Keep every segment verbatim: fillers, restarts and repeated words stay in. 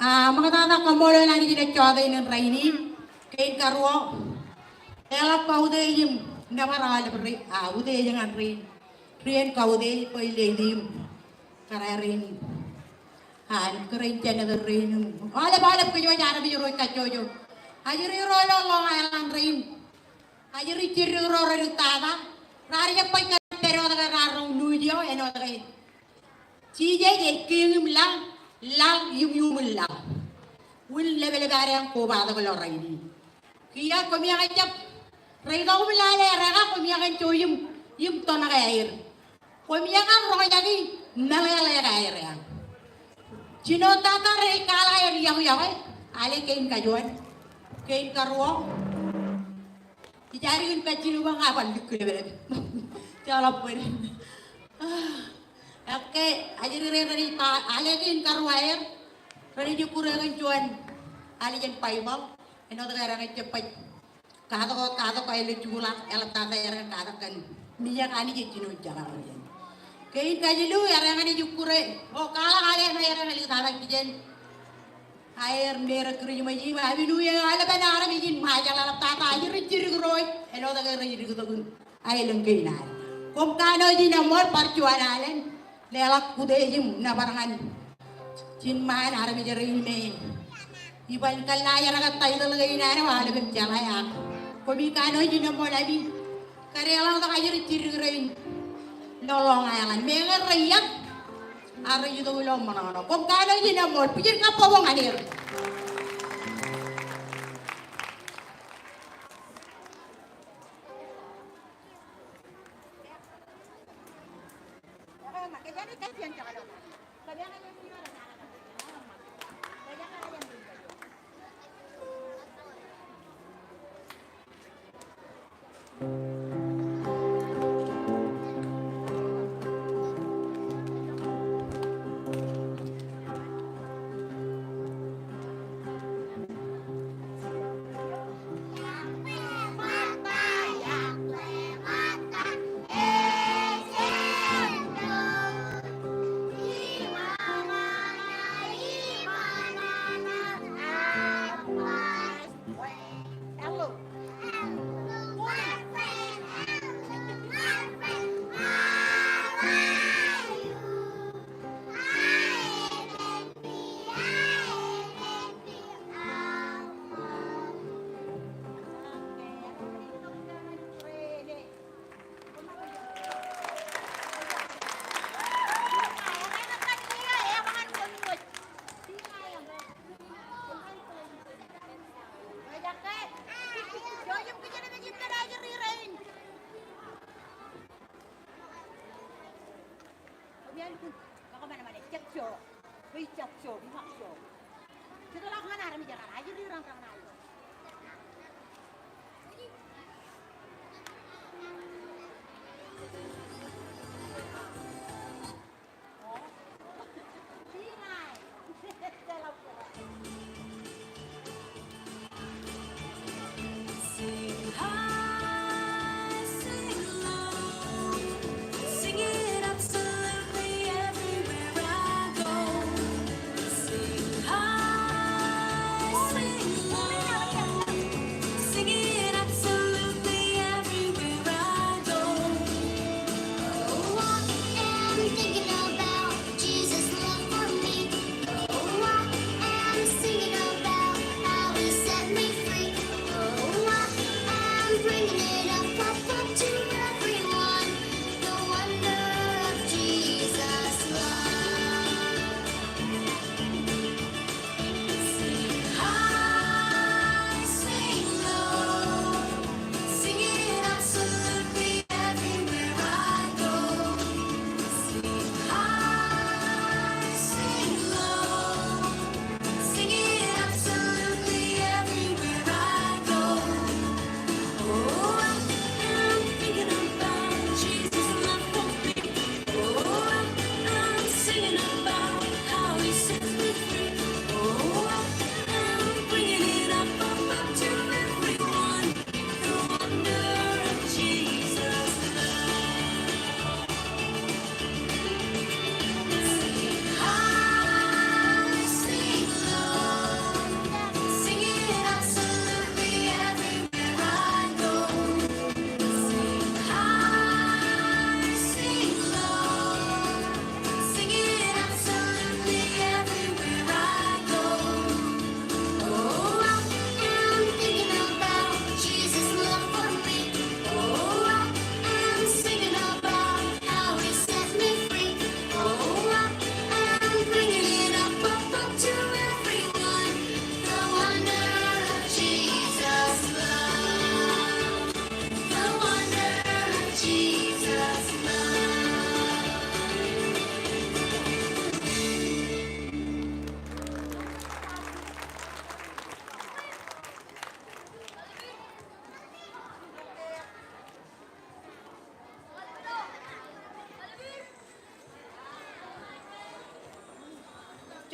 A, ṃoktata kaṃṃoolol Anij ilo jota in rainin, kein karuo. Eḷap kautiej im nōbar aolep ri, a, utiej ñan rein, ri en kautiej, First Lady im kōrā rein, a, kōrā in senator rein im aolep, aolep kōj wōj armej ro ej kajjojo. Ajri ro ilo Long Island rein. Ajri jidik ro rej tata, raar jab baj kōn pād wōt ke raar roñ nuuj eo, āinwōt ke Jisōs ej kiiñ im laḷ, laḷ im iuṃwin laḷ. Wūn leplepad eañ kobatok ilo rainin. Kiiō koṃeañ jab, rej itok im lale errā, koṃeañ en jouj im, im tōmak aer. Koṃeañ roñjake meḷeḷe ke aer eañ. Jino tata rej kaḷaḷ aer iọkwe, iọkwe, ale kein kajuon, kein karuo. Ij adik in kajjilubōñ ak bar likki lepleped. Jeḷọk bōd. Ak ke ajri rein renaaj ba, ale kein karuo aer, renaaj ukkure kōn juon alen Baibōḷ, āinwōt ke ear eñjab baj katak, katak ilo jukḷọk, eḷaptata ear eñin katak kōn mijak Anij ej jino jeḷā ro jen. Kein kajilu ear eñin ej ukkure, o kaḷaḷ ale ṇe ear eñin ej katak kijen. Aer Merry Christmas im Happy New Year, aolepen armej in Ṃajeḷ, eḷaptata ajri jidik ro ej, āinwōt ke rej diktok in aelōñ kein ad. Koṃ kanooj in eṃṃool bar juon alen, leḷọk utiej im nōbar ñan Jin ṃaan armej rein me iban kōllaajrak title kein ad eo aolepen jeḷā ak. Koṃij kanooj in eṃṃool ami kōdeḷọñtok ajri jidik rein ilo Long Island. Meñe rej iiet ak rej itok ilo ṃōṇōṇō. Koṃ kanooj in eṃṃool, bwijin kabbokbok ñan er. Sing high, sing low, sing it absolutely everywhere I go. Sing high, sing low, sing it absolutely everywhere I go. Oh, I am thinking about Jesus' love for me. Oh, I am singing about how he set me free. Oh, I am bringing it up, up, up to everyone, the wonder of Jesus' love. Sing high, sing low, sing it absolutely everywhere I go. Sing high, sing low, sing it absolutely everywhere I go. Oh, I am thinking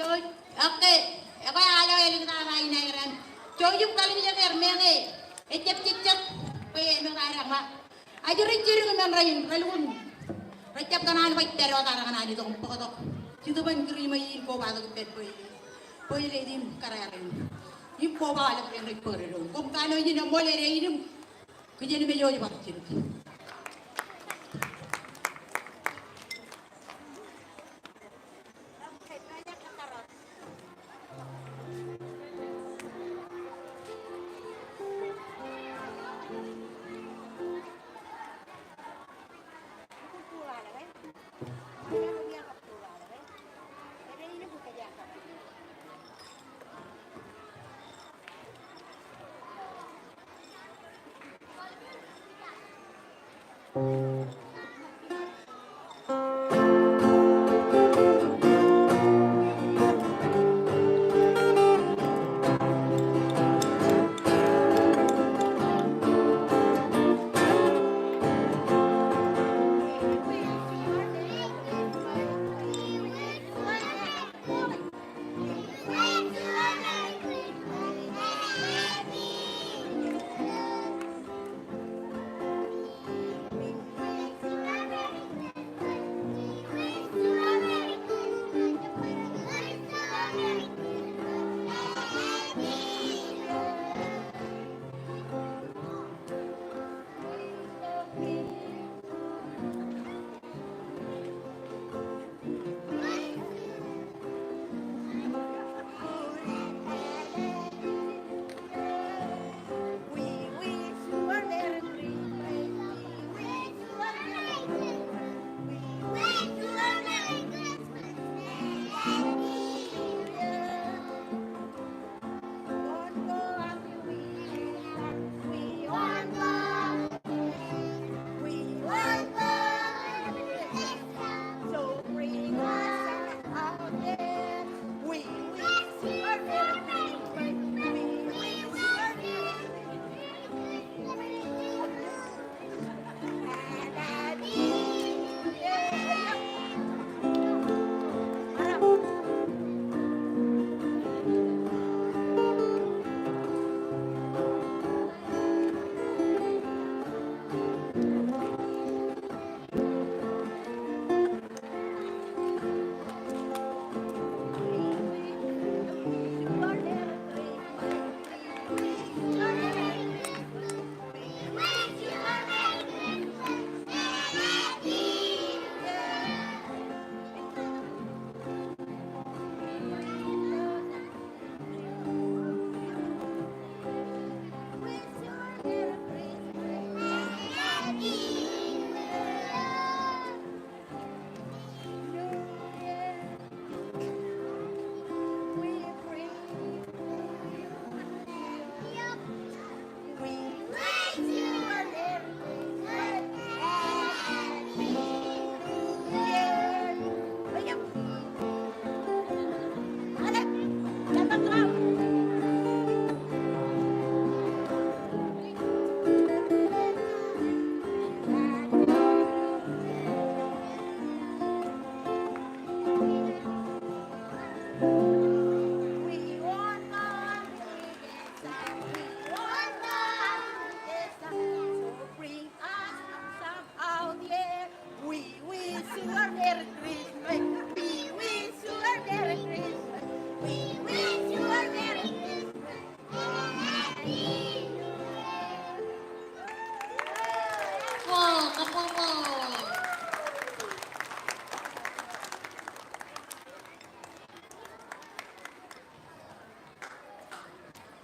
Jouj, okay, ekwe aolep āliktata in aer an. Jouj im kallimjek er meñe ejjab jejjet bwe eṃōj aer eṃṃan. Ajri jidik men rein, relukkuun. Rejjab kōṇaan baj pād wōt, ak kōṇaan itok im bōktok. Jetōb in Kūrijṃōj in kobatok pād bwe, bwe ej im kōrā rein. Im koba aolep rein rej bōk doon. Koṃ kanooj in eṃṃool er in im kijenmej eo ej bar jidik.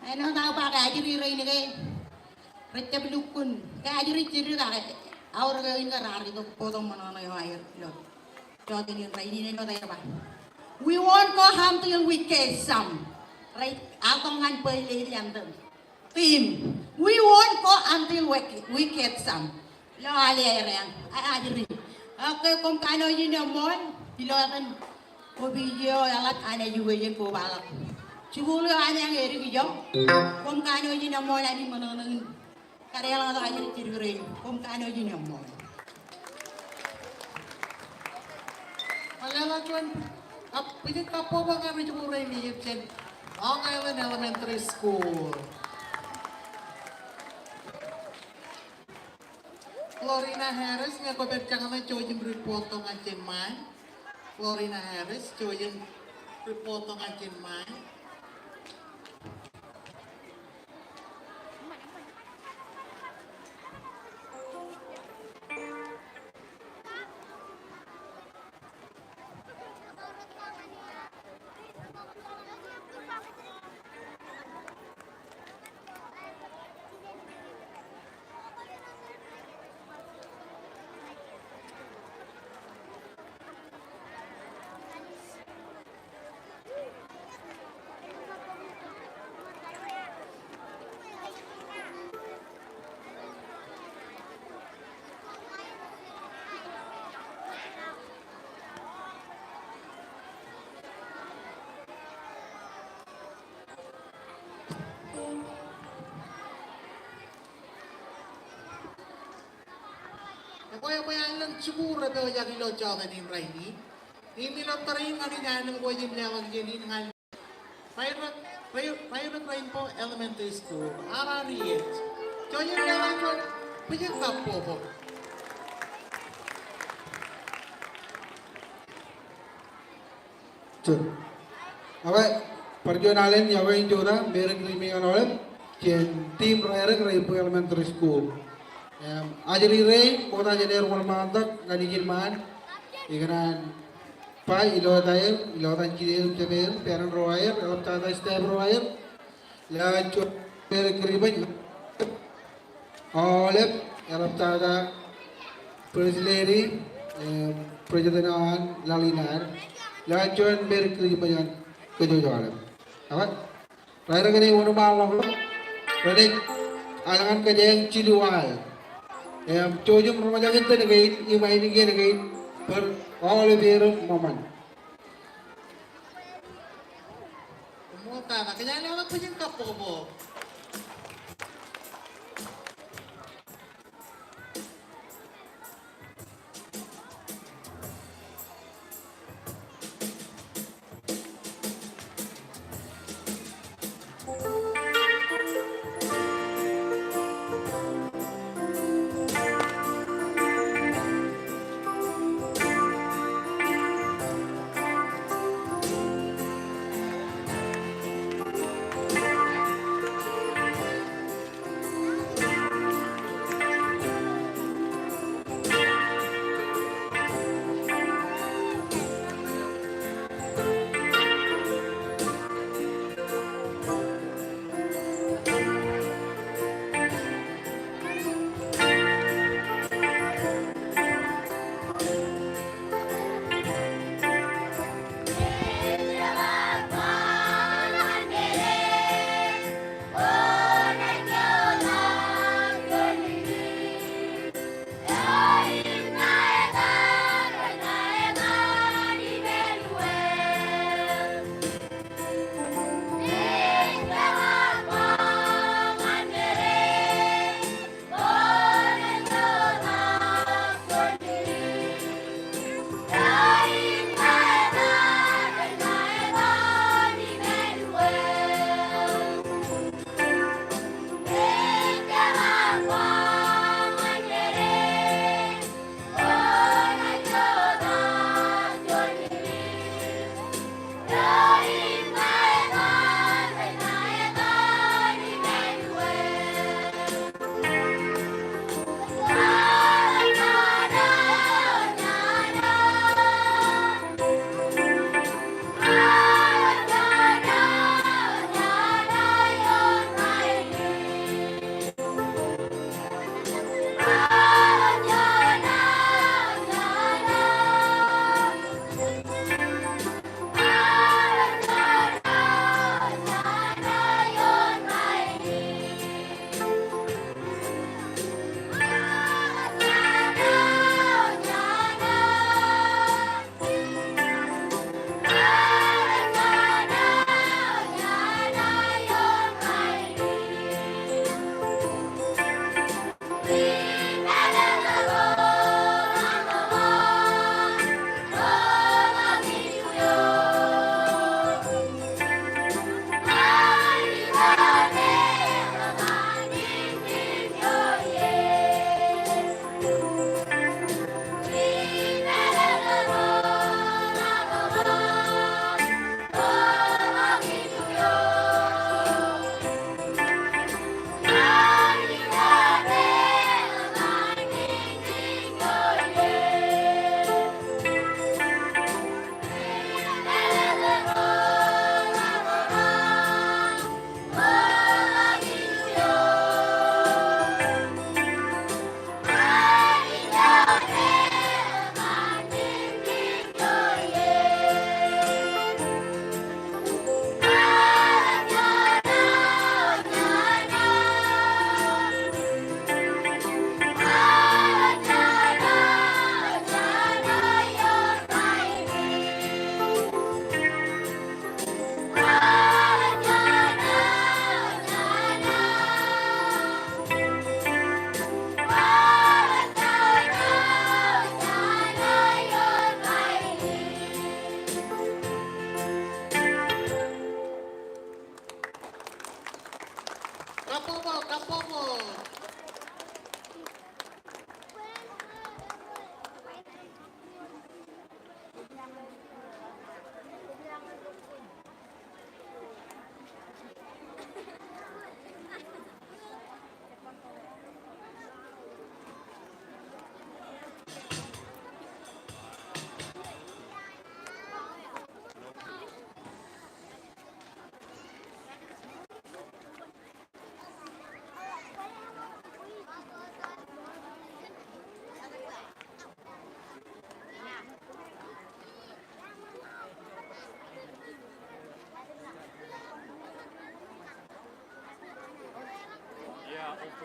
Āinwōt aō ba ke ajri rein ke rejjab lukkuun, ke ajri jidik ak aorōk eo in ke raar itok bōktok ṃōṇōṇō eo aer ilo jota in rainin. Āinwōt aer ba, "We won't go until we get some." Rej, ak tok ñan bwe ej ledik āindein. Tim, "We won't go until we, we get some." Ilo ale aer eañ, a, ajri. Okay, koṃ kanooj in eṃṃool, ilo etan kopiij eo eḷak an education kobaḷọk. Jikuuḷ eo an eañ edik ijo. Koṃ kanooj in eṃṃool ami ṃōṇōṇō in kadeḷọñtok ajri jidik rein. Koṃ kanooj in eṃṃool. Kwō leḷọk juon Bwijin kabbokbok ñan ri-jikuuḷ rein ej jab jān Long Island Elementary School. Glorina Harris, ñe kwōpād jañin, jouj im report tok ñan ijin ṃaan. Glorina Harris, jouj im report tok ñan ijin ṃaan. Ekwe, ekwe, elōñ jikuuḷ rej pojak ilo jota in rainin. Im ilo tōre in ñan ij anōk wōj im leḷọk iien in ñan Rairōk, Rairōk, Rairōk Rainbow Elementary School, R R E H. Jouj im leḷọk juon bwijin kabbokbok. Sure. Ekwe, bar juon alen iọkwe in jota, Merry Christmas ñan aolep jān team Rairōk Rainbow Elementary School. Im, ajri rein, ṃokta jān aer wōnṃaantak ñan ijin ṃaan, ikōṇaan ba ilo etaer, ilo etan jitōñ im jemāer, parent ro aer, eḷaptata staff ro aer, Lewōj juon Merry Christmas ñan aolep, eḷaptata First Lady, eh, President eo an laḷ in ad. Lewōj juon Merry Christmas ñan kōj aolep. Ak, rairōk in wōnṃaanḷọk, renaaj al ñan kōjeañ jilu al. Im, jouj im roñjake ippān kein, im ainikien kein, bwe aolep er ṃōṃan. Ṃool tata, kōjeañ leḷọk bwijin kabbokbok.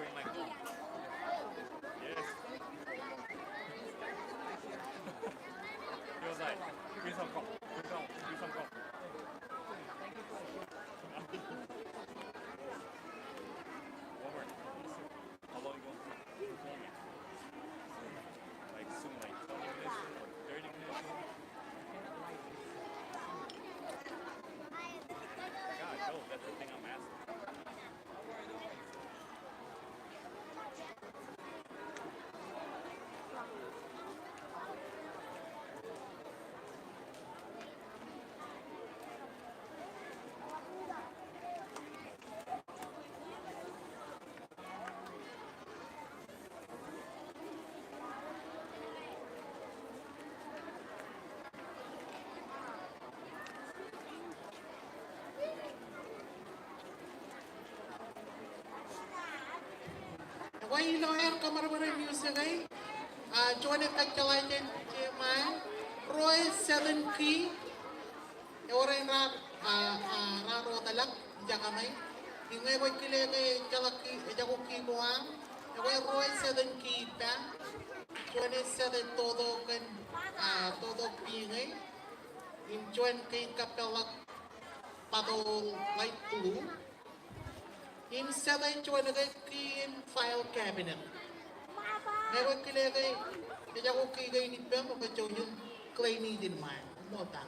Bring my phone. Yes. He was like, "Please don't call. Please don't. Please don't call." Over. How long you going? Like, soon, like, twenty minutes or thirty minutes? God, no, that's the thing I'm asking. Ekwe ilo aer kōṃadṃōd music e, ah, juon eo kajjeḷā jān jeṃaan, Roy Seven Key. Ewōr raar, ah, ah, raar wōtlọk ijekaṃe. Im ñe kwōj kile ke ejako ki, ejako ki ko aṃ, ekwe Roy Seven Key ippa. Juon eo set eo toto kōn, ah, toto piñe. Im juon kein kapeḷḷọk bottle light blue. Im set eo juon ke ki in file cabinet. Ñe kwōj kile ke ejako ki kein ippaṃ, kwōj jouj im claim it in ṃaan. Ṃokta.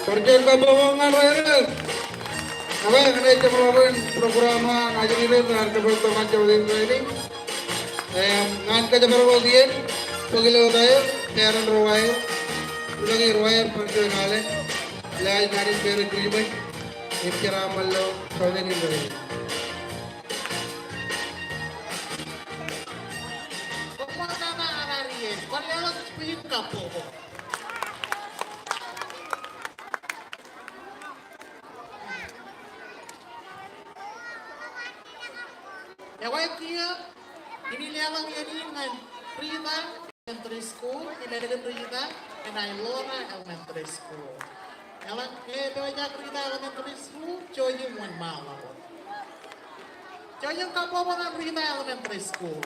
Bar juon kabbokbok ñan ro erreo. Ekwe, ñan ej jab ḷapḷap in program eo an ajri ro rej kōpeḷḷọk ñan jabdewōt in rainin. Im ñan kōjparok wōt iien, bōk ilo etaer. Parent ro wāween, rūkaki ro wāween bar juon alen, lale ñan in parent ri-ṃōj, im jeraaṃṃan ḷọk tọujān in rainin. Koṃṃool kōn aō ri-ṃōj, kwōn leḷọk bwijin kabbokbok. Ewōr kiiō, in leḷọk iien in ñan Rita Elementary School, im ālikin Rita, ñan Ilora Elementary School. Eḷaññe epojak Rita Elementary School, jouj im wōnṃaanḷọk wōt. Jouj im kabbokbok ñan Rita Elementary School.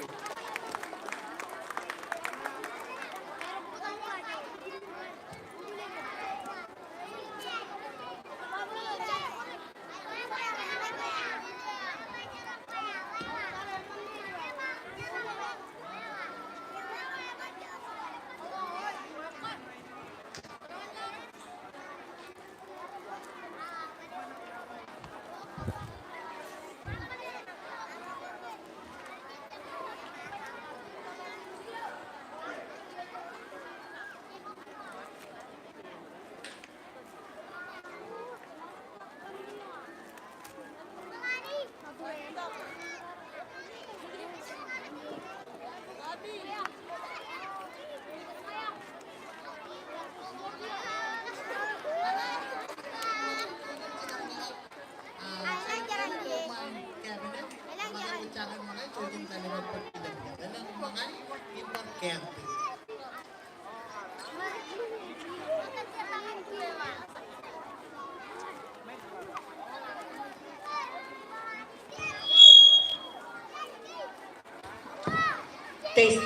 Test.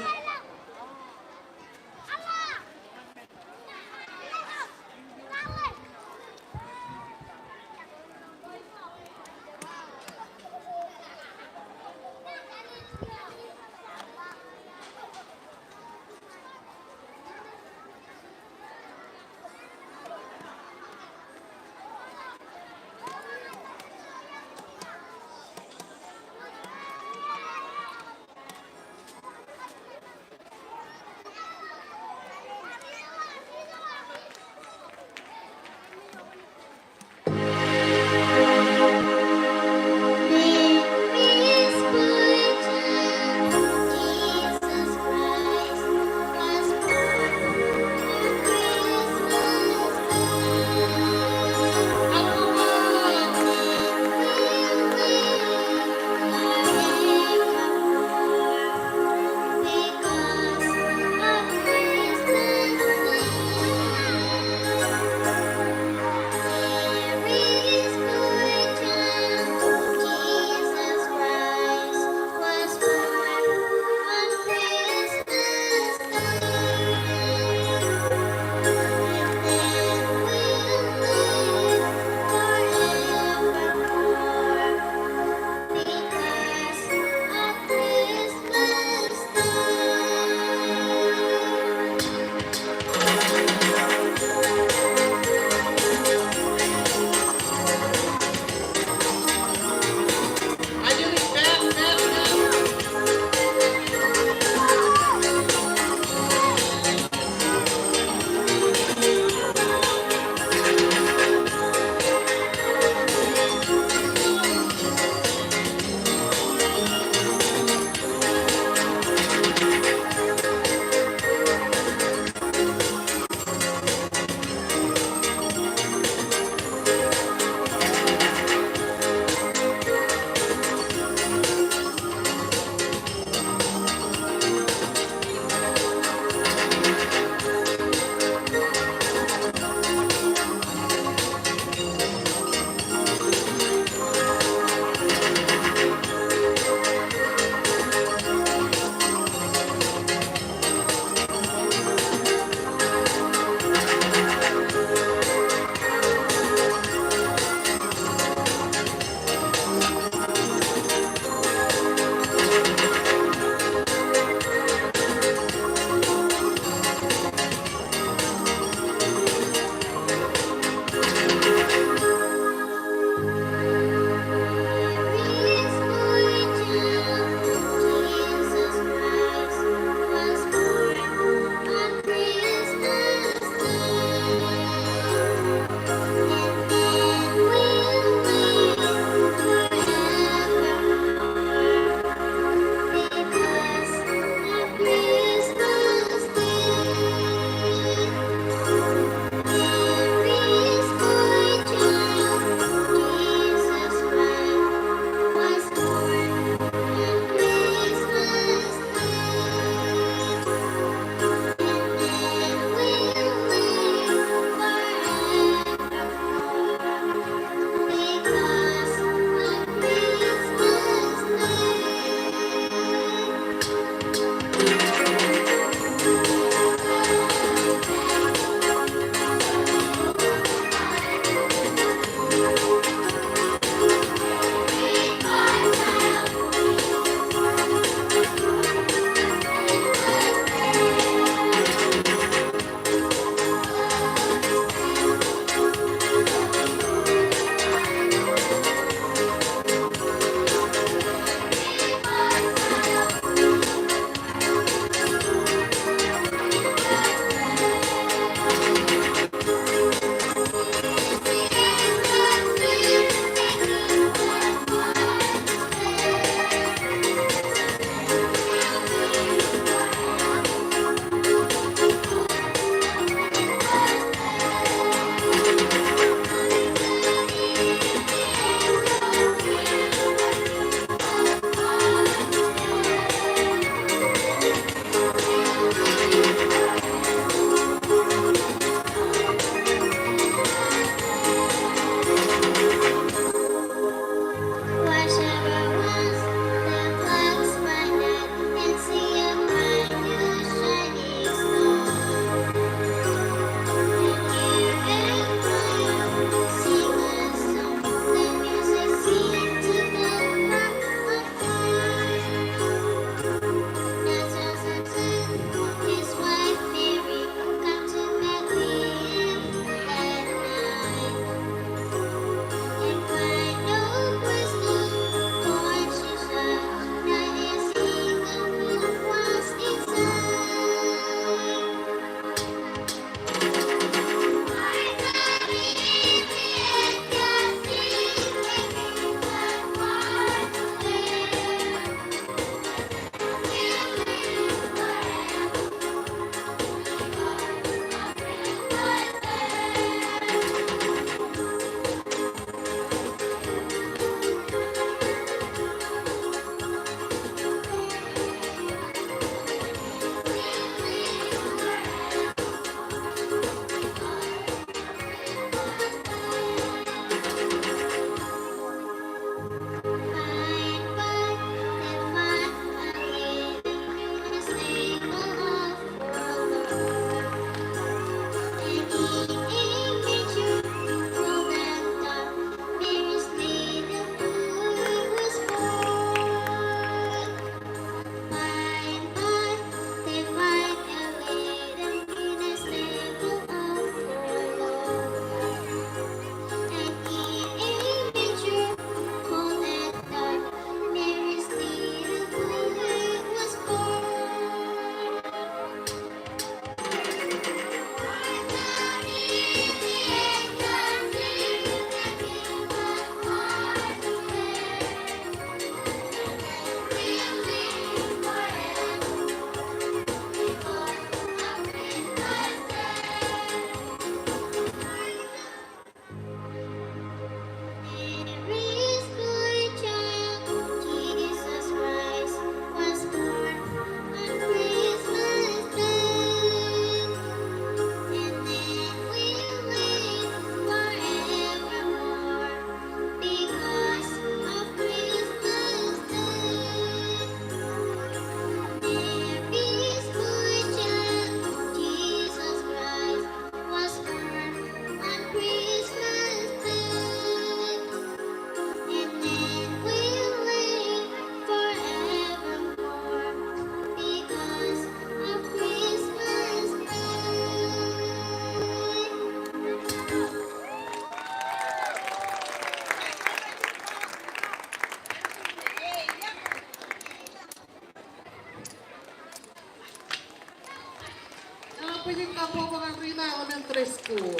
Bwijin kabbokbok ñan Rima Elementary School.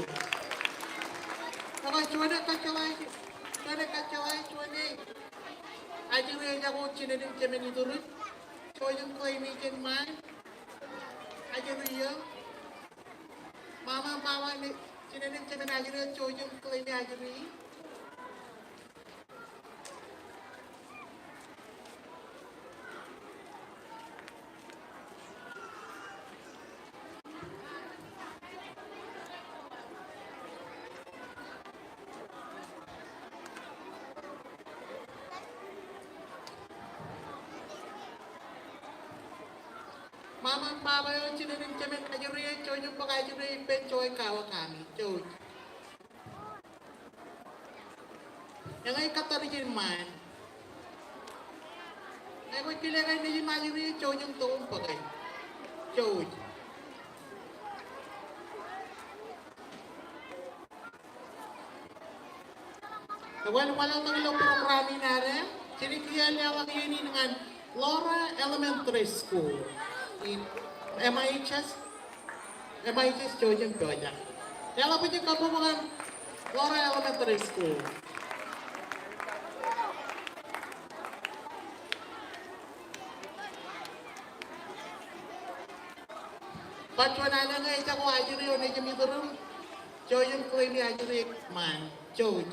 Ekwe juon eo kajjeḷā, juon eo kajjeḷā, juon eo ajri eo ejako jinen im jemān iturin. Jouj im claim-i jān ṃaan ajri eo. Ṃaṃa im baba, jinen im jemān ajri eo, jouj im claim-i ajri. Ṃaṃa im baba eo, jinen im jemān ajri eo, jouj im bōk ajri eo ippān Joy Kawakami. Jouj. Eñin kōttar jān ṃaan. Eñin kile ke nejim ajri eo, jouj im tok im bōke. Jouj. Ewan, wanlaḷtak ilo program in ad, jen kiiō leḷọk iien in ñan Laura Elementary School. In M I H S, M I H S, jouj im pojak. Leḷọk bwijin kabbokbok ñan Laura Elementary School. Bar juon alen eo ejako ajri eo nejim iturin, jouj im claim-i ajri eo ṃaan. Jouj.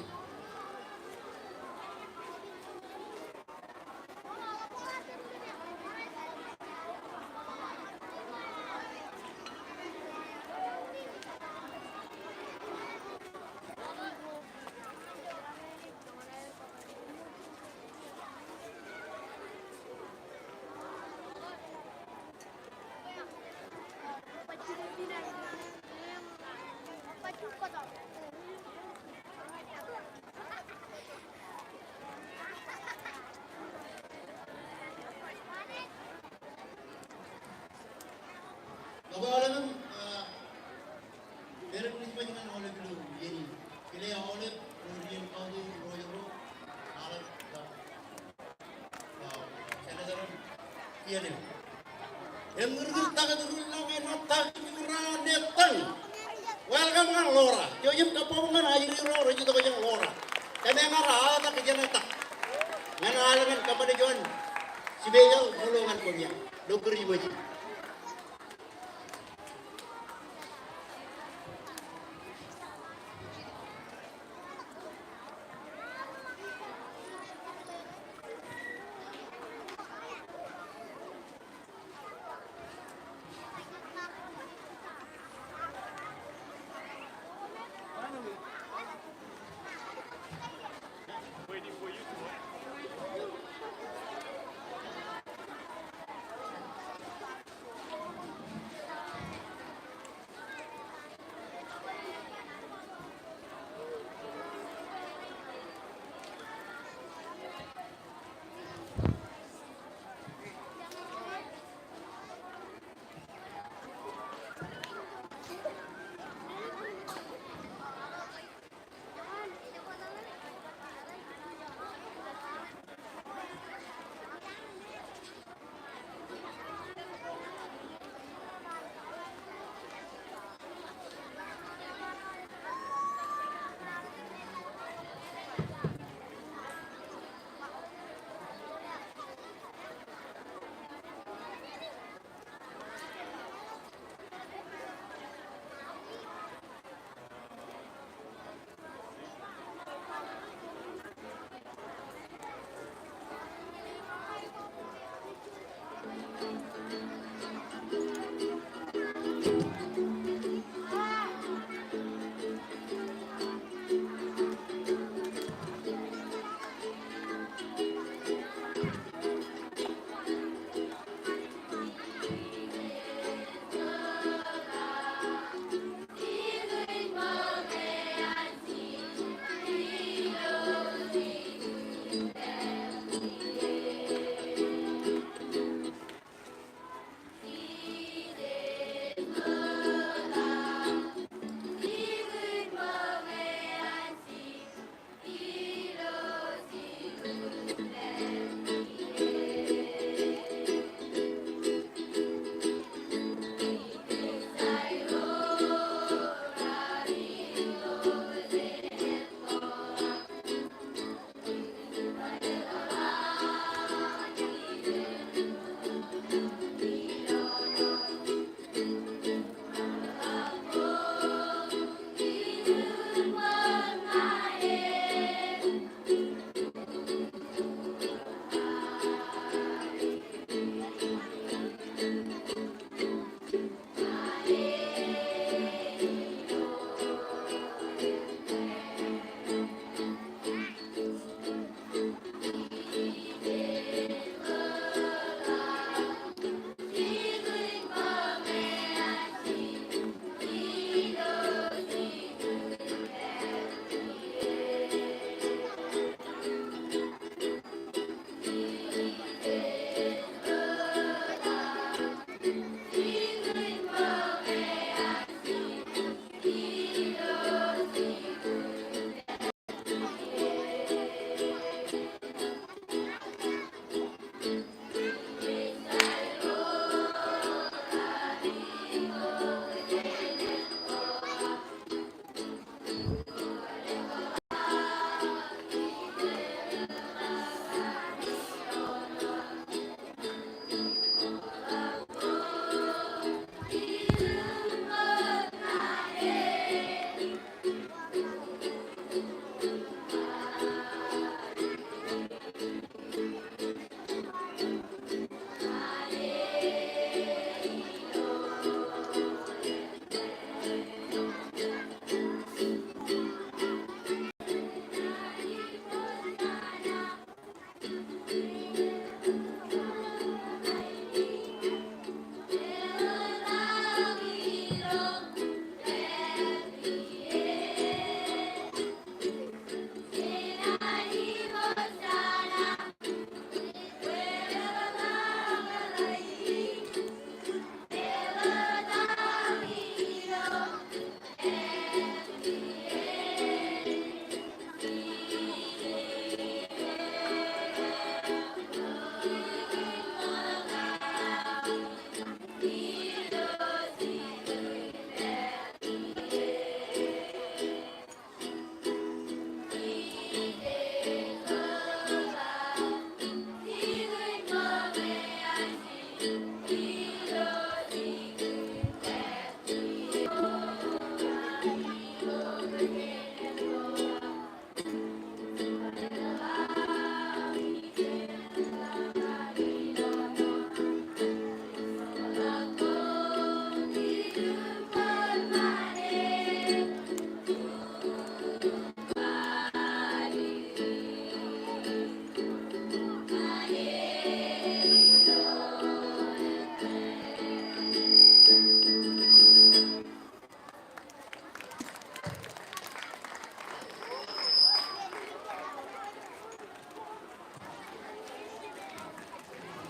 Ñe bwe aolepen, ah, pād im ri-judge ñan aolep ilo iien in. Kile aolep ro ri-judge, kautiej ro ro, aolep, ah, ah, senator im iien in. Im ñūr ñūr taktō ri-judge, ñe ṇa taktō ri-judge, ṇa etan. Welcome ñan Laura. Jouj im kabbokbok ñan ajri ro rej itok jān Laura. Kōmeañ ar aō tak ijeṇe tak ñan aelōñ in kōṃṃane juon special ṃōḷo ñan koṃ ia. Ilo kūr eo ej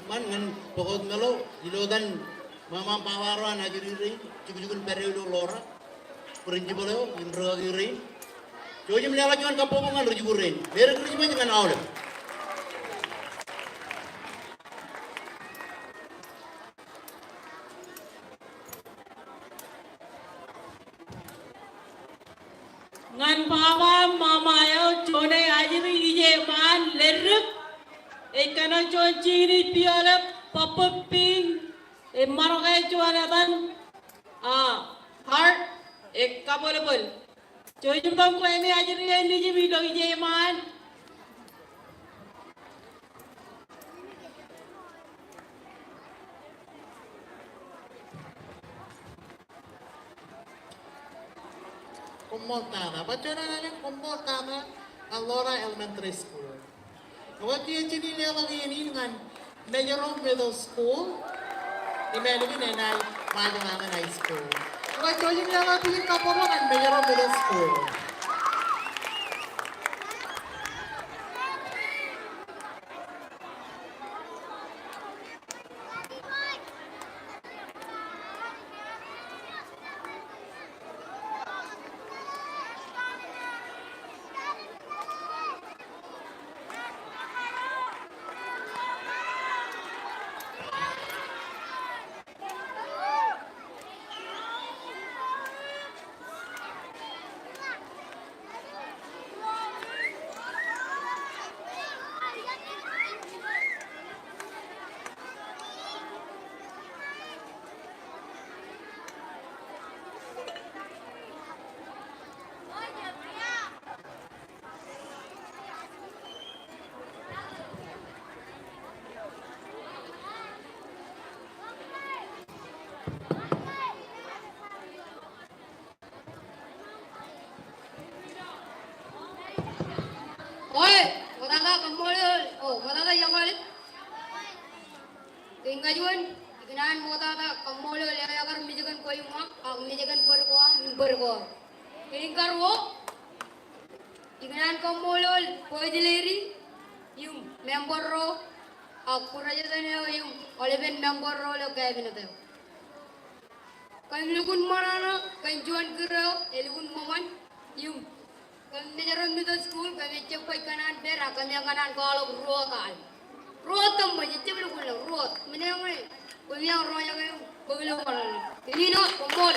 Eṃṃan ñan pokot meḷeḷe ilo etan ṃaṃa im baba ro an ajri rein, jukjuk in pād ilo Laura, principal eo im rūkaki rein. Jouj im leḷọk juon kabbokbok ñan ri-jikuuḷ rein. Merry Christmas ñan aolep. Ñan baba im ṃaṃa eo, juon ej ajri ije ṃaan, ledik. Ej kōṇaan juon jikin pioḷep, purple pink, ej ṃarok juon etan, a, heart, ej kabwelbwel. Jouj im tōn kwe emi ajri eo nejim ilo ije ṃaan. Koṃṃool tata. Bwe juon alen koṃṃool tata ñan Laura Elementary School. Ekwe kiiō jen leḷọk iien in ñan Mājro Middle School im ālikin enaaj Ṃajeḷ High School. Ekwe jouj im leḷọk iien in kabbokbok ñan Mājro Middle School. Oi, ṃoktata kaṃṃoolol, o, ṃoktata iọkwe. Kein kajuon, ikōṇaan ṃoktata kaṃṃoolol eokar Michigan Koyuṃ ak Michigan Bōd ko aṃ im bōd ko. Kein karuo, ikōṇaan kaṃṃoolol First Lady im member ro ak President eo im aolepen member ro ilo cabinet eo. Kōm lukkuun ṃōṇōṇō kōn juon kūr eo elukkuun ṃōṃan im kōm Mājro Middle School kōm ejjab baj kōṇaan pād ak kōm kōṇaan kwaḷọk ruo taan. Ruo tōmōj, ejjab lukkuun ḷọk, ruo. Men eo ñe kōm iọkwe ro eo im bōk ilo ṃōṇōṇō. Innin wōt, koṃṃool.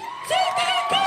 J T K!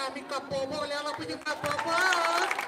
ami kabbokbok, leḷọk bwijin kabbokbok.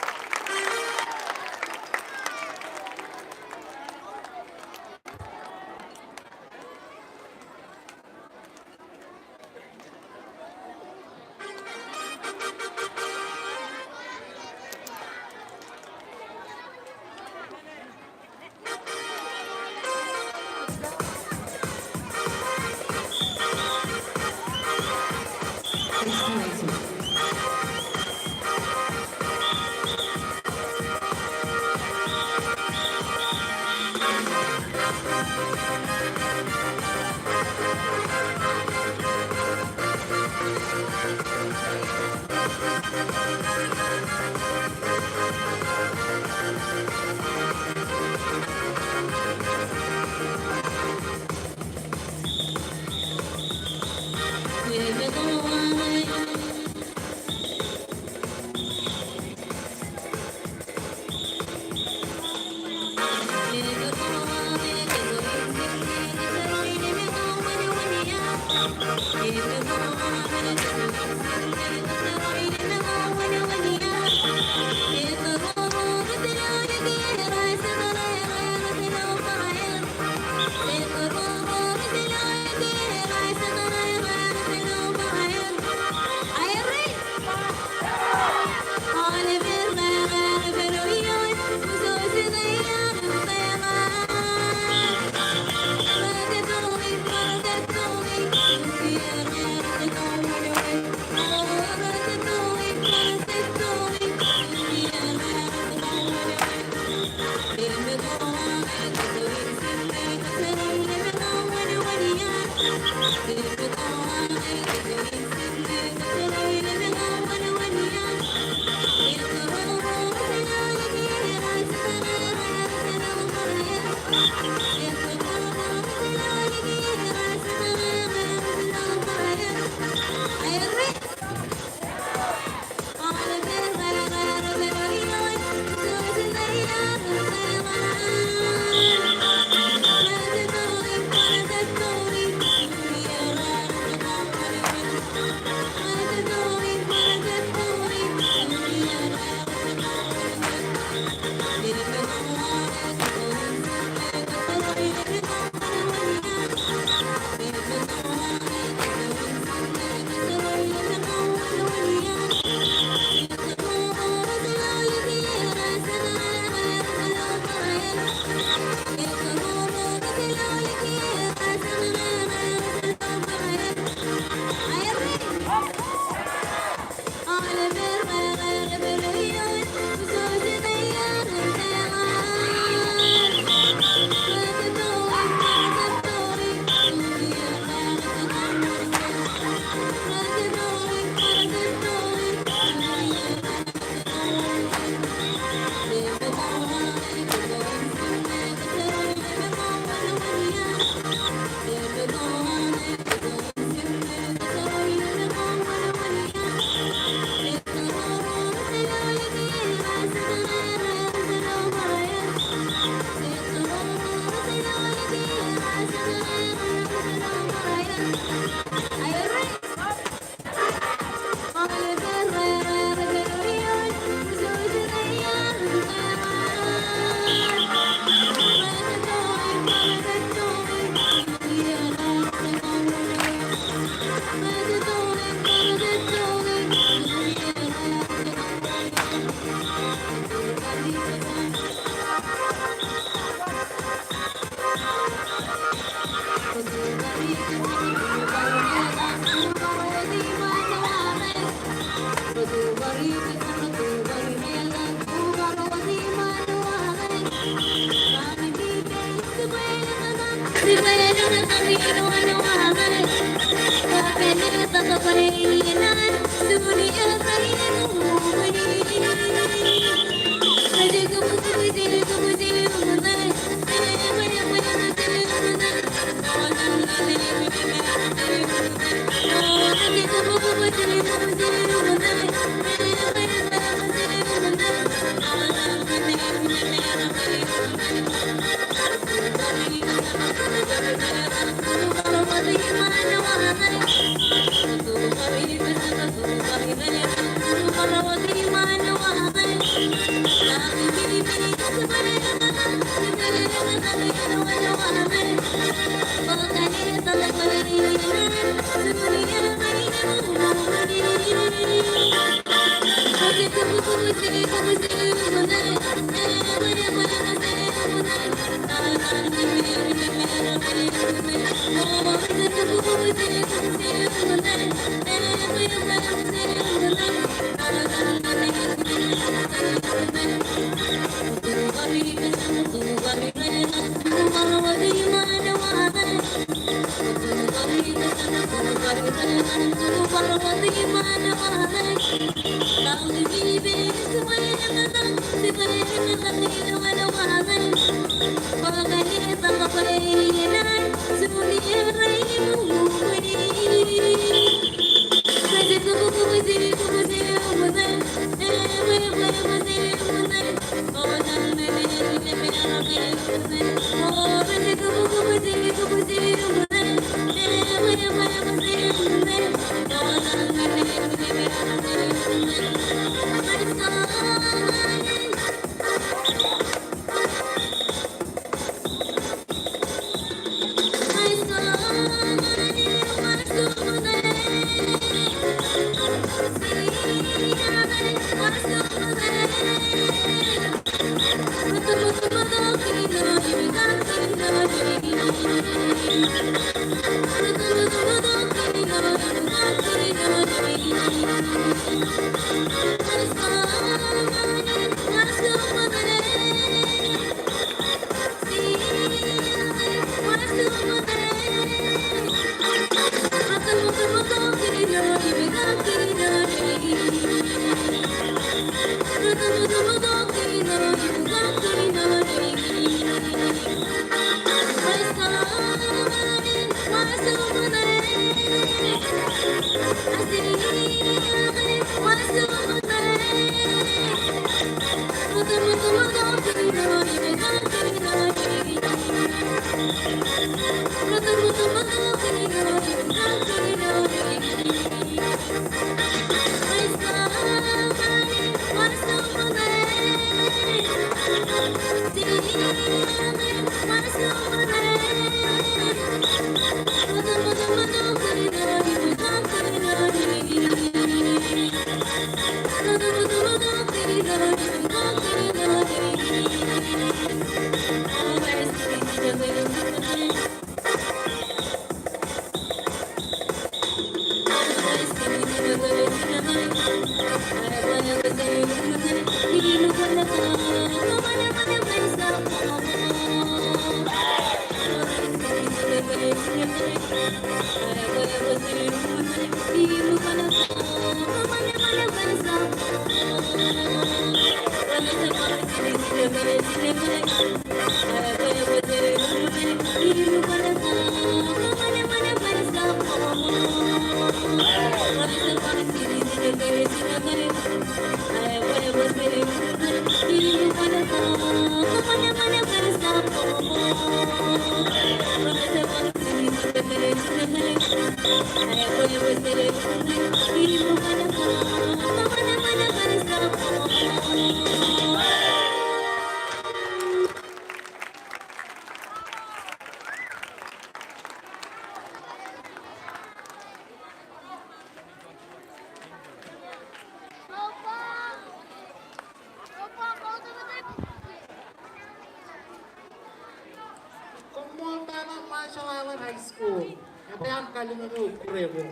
Koṃṃool tata Marshall Islands High School. Ebwe aṃ kalliṃur eo ikkure ko.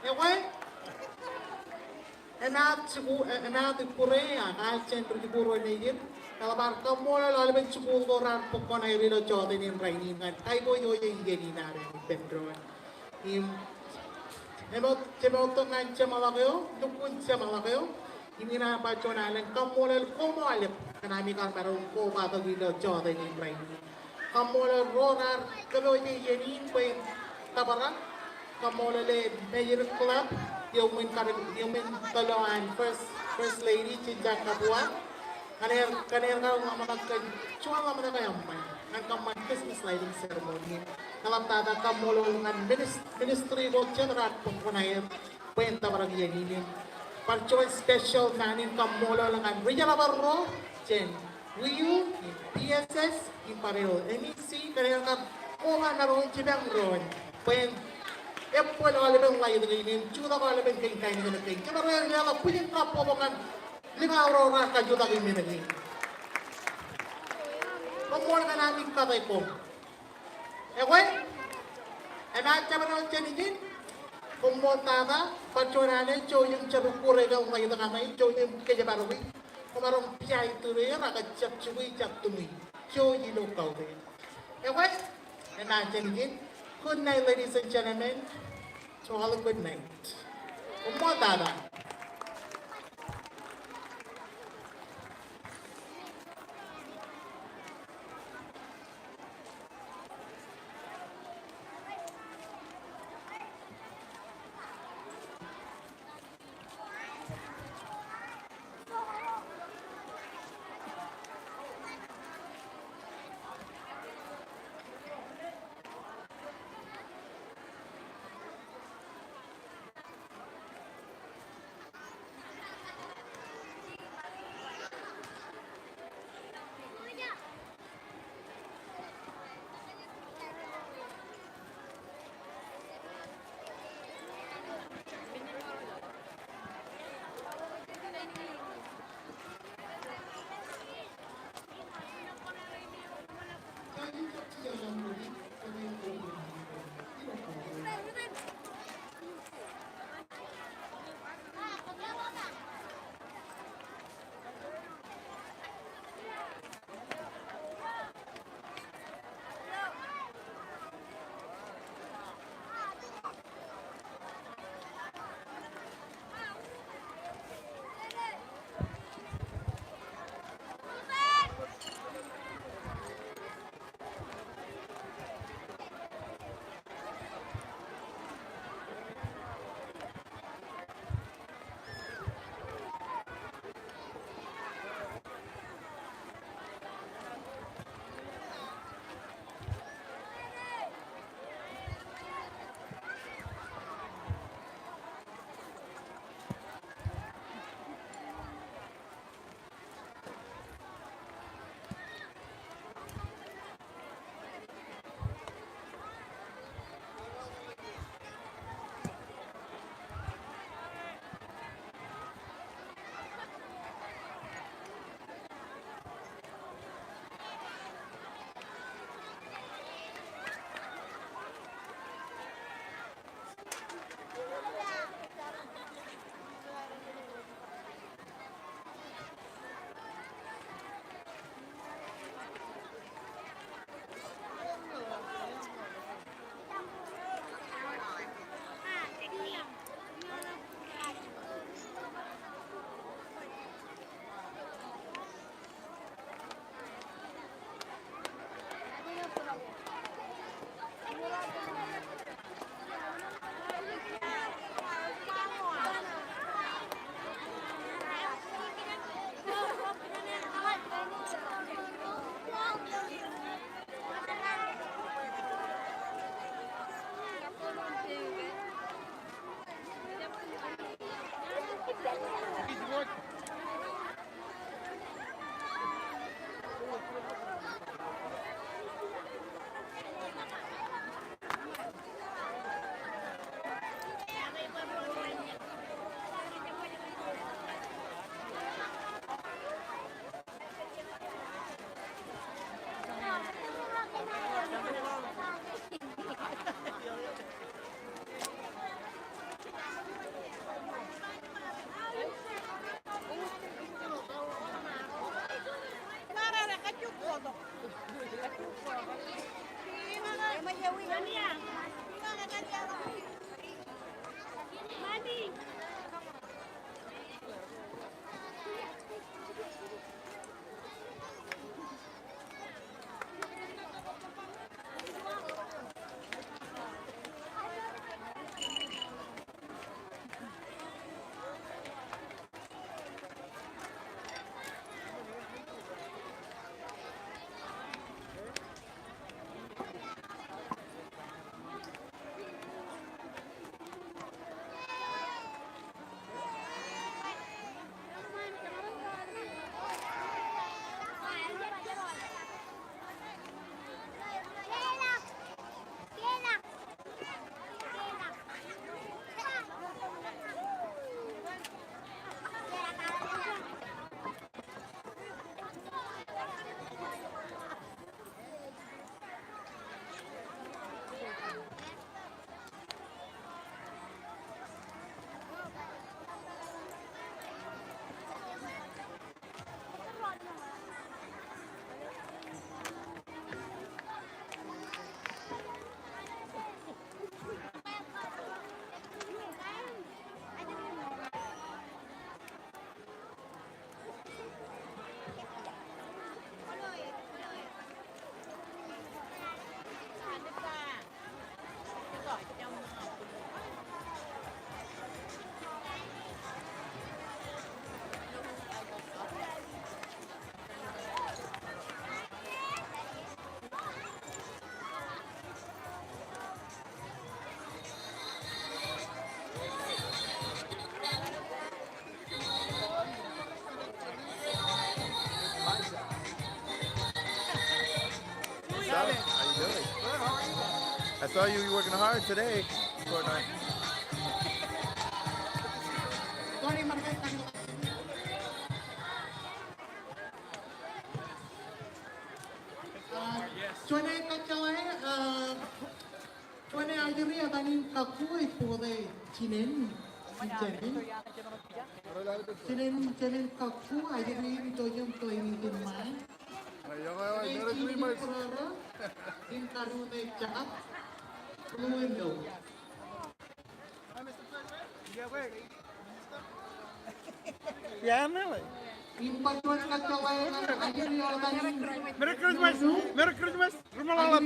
Ekwe, enaaj jikuuḷ, e-, enaaj ikkure ak aer jān ri jikuuḷ ro nejid. Eḷap ad kaṃṃoolol aolepen jikuuḷ ko raar bōk kuṇaer ilo jọteen in rainin ñan kaiboojoj in iien in ad ippān doon. Im, jemot, jemot tok ñan jeṃḷọk eo, lukkuun jeṃḷọk eo. Im inaaj bar juon alen kaṃṃoolol koṃ aolep kōn ami kar maroñ in kobatok ilo jọteen in rainin. Kaṃṃoolol ro raar kōpooje iien in bwe en tōprak. Kaṃṃoolol e Mejid Club, iuṃwin kar, iuṃwin tōl eo an First, First Lady Jinja Kapua. Kōn aer, kōn aer kar ḷōmṇak kōn juon ḷōmṇak eṃṃan ñan kōṃṃan Christmas lighting ceremony in. Eḷap tata kaṃṃoolol ñan minis-, ministry ko jet raar bōk kuṇaer bwe en tōprak iien in. Im bar juon special naan in kaṃṃoolol ñan ri jerbal ro jān W U, P S S, im bar eo M E C, kōn aer kar koba maroñ in jipañ doon bwe en ebōl aolepen ḷaitok in im jutak aolepen kōn kain in kein. Jemaroñ in leḷọk bwijin kabbokbok ñan likao ro raar kajutak im men kein. Koṃṃool kōn ami kate ko. Ekwe, enaaj jab āinwōt jān ijin, koṃṃool tata, bar juon alen, jouj im jab kure ke ḷaitok aṃ, jouj im kōjparok e. Komaroñ pija itureer ak jab jibwe jab tuṃi. Jouj ilo kautiej. Ekwe, enaaj jān ijin. Good night, ladies and gentlemen. To all a good night. Koṃṃool tata. Billy. I saw you, you working hard today. Fortnite. Juon kōjjeḷā, uh, juon ajri etan in kakko ej bōktok jinen, jinen. Jinen, jinen kakko ajri in ito jam to in iten ṃaan. Jinen in kōrā, in karuo ej jakap. Blue window. Merry Christmas! Merry Christmas! Ruṃaḷaḷap.